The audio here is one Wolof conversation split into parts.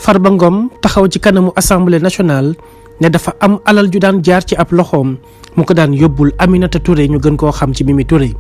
Farba Ngom taxaw ci kanamu assemblée nationale ne dafa am alal ju daan jaar ci ab loxoom mu ko daan yóbbul Aminata Touré ñu gën koo xam ci Mimi Touré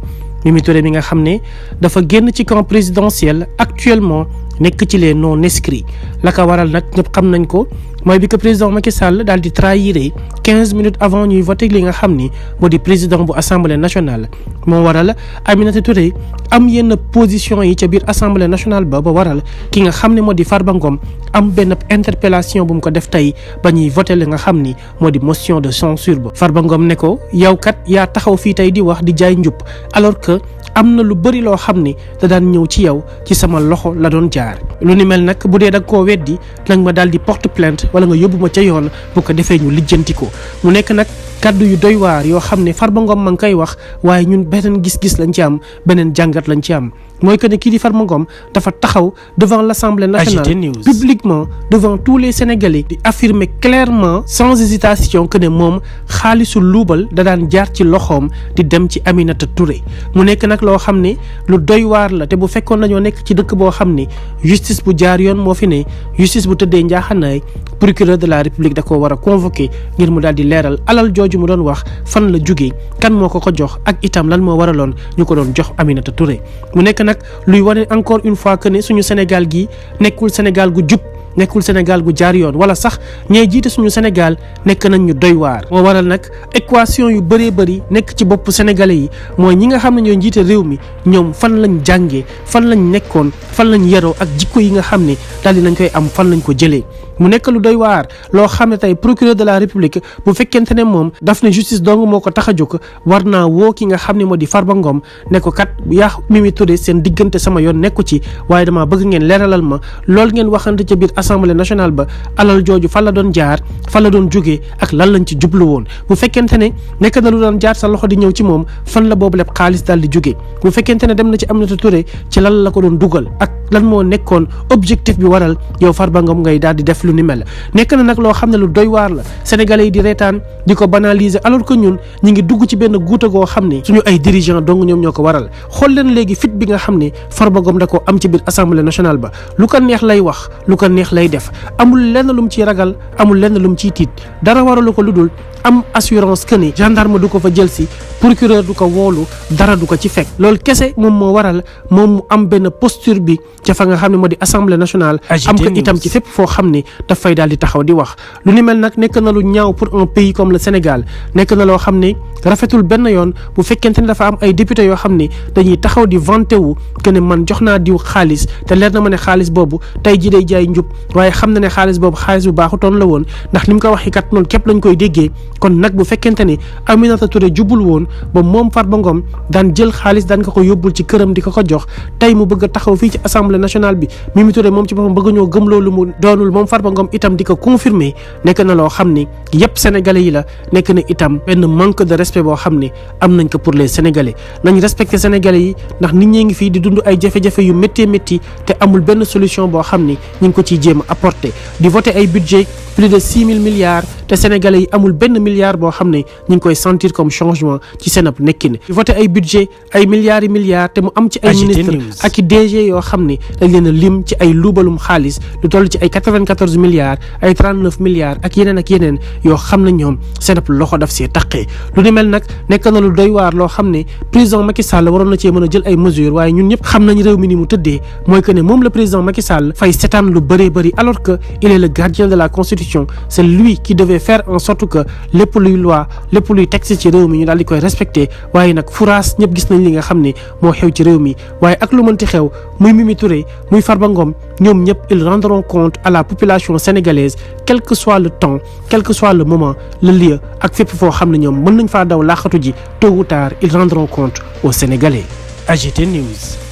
mi nga xam ne dafa génn ci camp présidentiel actuellement nekk ci les non inscrits la ko waral nag ñëpp xam nañ ko mooy bi ko président Macky Sall daal di trahiré 15 minutes avant ñuy voté li nga xam ni moo di président bu assemblée nationale. moo waral Aminata Touré am yenn position yi ca biir assemblée nationale ba waral ki nga xam ne moo di Farba Ngom am benn interpellation bu mu ko def tey ba ñuy voté li nga xam ni moo di motion de censure ba. Farba Ngom ne ko yow kat yaa taxaw fii tey di wax di jaay njub alors que am na lu bëri loo xam ni da daan ñëw ci yow ci sama loxo la doon jaar. lu ni mel nag bu dee da koo weddi nag ma daal di porte plainte wala nga yóbbu ma ca yoon bu ko defee ñu lijjanti ko mu nekk nag kaddu yu doy waar yoo xam ne Farba Ngom ma ngi koy wax waaye ñun beneen gis-gis lañ ci am beneen jàngat lañ ci am mooy que ne kii di Farba Ngom dafa taxaw devant l'Assemblée nationale publiquement devant tous les Sénégalais di affirmer clairement sans hésitation que ne moom xaalisu luubal da daan jaar ci loxoom di dem ci Aminata Touré mu nekk nag loo xam ne lu doy waar la te bu fekkoon dañoo nekk ci dëkk boo xam ne justice bu jaar yoon moo fi ne justice bu tëddee njaaxanaay procureur de la République da koo war a convoquer ngir mu daal di leeral alal jooju mu doon wax fan la jógee kan moo ko jox ak itam lan moo waraloon ñu ko doon jox Aminata Touré mu nekk nag luy wane encore une fois que ne suñu Sénégal gi nekkul Sénégal gu jub nekkul Sénégal gu jaar yoon wala sax ñee jiite suñu Sénégal nekk nañ ñu doy waar. moo waral nag équation yu bëree bëri nekk ci bopp sénégalais yi mooy ñi nga xam ne ñoo jiite réew mi ñoom fan lañ jàngee fan lañ nekkoon fan lañ yaroo ak jikko yi nga xam ne daal di nañ koy am fan lañ ko jëlee. mu nekk lu doy waar loo xam ne tey procureur de la République bu fekkente ne moom daf ne justice dong moo ko tax a jóg war naa woo ki nga xam ne moo di Farba Ngom ne ko kat yaa Mimi Touré seen diggante sama yoon nekku ci waaye damaa bëgg ngeen leeralal ma loolu ngeen waxante ca biir assemblée nationale ba alal jooju fan la doon jaar fan la doon jógee ak lan lañ ci jublu woon. bu fekkente ne nekk na lu doon jaar sa loxo di ñëw ci moom fan la boobu lépp xaalis daal di jógee bu fekkente ne dem na ci Aminata Touré ci lan la ko doon dugal ak lan moo nekkoon objectif bi waral yow Farba Ngom ngay daal di def lu ni mel nekk na nag loo xam ne lu doy waar la sénégalais yi di reetaan di ko banaliser alors que ñun ñi ngi dugg ci benn guuta goo xam ne suñu ay dirigeants dong ñoom ñoo ko waral xool leen léegi fit bi nga xam ne Farba Ngom da ko am ci biir assemblée nationale ba lu ko neex lay wax lu ko neex lay def amul lenn lu mu ciy ragal amul lenn lu mu ciy tiit dara waralu ko lu dul am assurance que ne gendarme du ko fa jël si procureur du ko woolu dara du ko ci fekk loolu kese moom moo waral moom mu am benn posture bi ca fa nga xam ne moo di assemblée nationale am ko itam ci fépp foo xam ne daf fay daal di taxaw di wax lu ni mel nag nekk na lu ñaaw pour un pays comme le Sénégal nekk na loo xam ne rafetul benn yoon bu fekkente ne dafa am ay député yoo xam ne dañuy taxaw di vanté wu que ne man jox naa diw xaalis te leer na ma ne xaalis boobu tey ji day jaay njub waaye xam na ne xaalis boobu xaalis bu baaxutoon la woon ndax ni mu ko waxee kat noonu képp lañ koy déggee kon nag bu fekkente ne Aminata Touré jubul woon ba moom Farba Ngom daan jël xaalis daan ko yóbbul ci këram di ko jox tey mu bëgg a taxaw fii ci assemblée nationale bi Mimi Touré moom ci boppam bëgg ñoo gëm loolu mu doonul moom Farba Ngom itam di ko confirmer nekk na loo xam ne yëpp sénégalais yi la nekk na itam benn manque de respect boo xam ne am nañ ko pour les sénégalais nañ respecté sénégalais yi ndax nit ñee ngi fii di dund ay jafe-jafe yu métti te amul benn solution boo xam ne ñu ngi ko ciy jéem a apporter di voter ay budget plus de 6 000 milliards te sénégalais yi amul benn milliard boo xam ne ñu ngi koy sentir comme changement ci seen ab nekkin di voter ay budget ay milliards yi milliards te mu am ci ay ministre ak i DG yoo xam ne dañ leen a lim ci ay luubalum xaalis lu toll ci ay 94 milliards ay 39 milliards ak yeneen yoo xam ne ñoom seen ab loxo daf see taqee lu ni mel nag nekk na lu doy waar loo xam ne président Macky Sall waroon na cee mën a jël ay mesures waaye ñun ñëpp xam nañ réew mi ni mu tëddee mooy que ne moom le président Macky Sall fay setaan lu bëri alors que il est le gardien de la constitution c'est lui qui devait faire en sorte que lépp luy loi lépp luy texte ci réew mi ñu daal di koy respecté waaye nag furaas ñëpp gis nañ li nga xam ne moo xew ci réew mi waaye ak lu mënti xew muy Mimi Touré muy Farba Ngom ñoom ñëpp ils rendront compte à la population sénégalaise quel que soit le temps quel que soit le moment le lieu ak fépp foo xam ne ñoom mën nañ faa daw laaxatu ji tôt ou tard ils rendront compte aux Sénégalais. AGT News.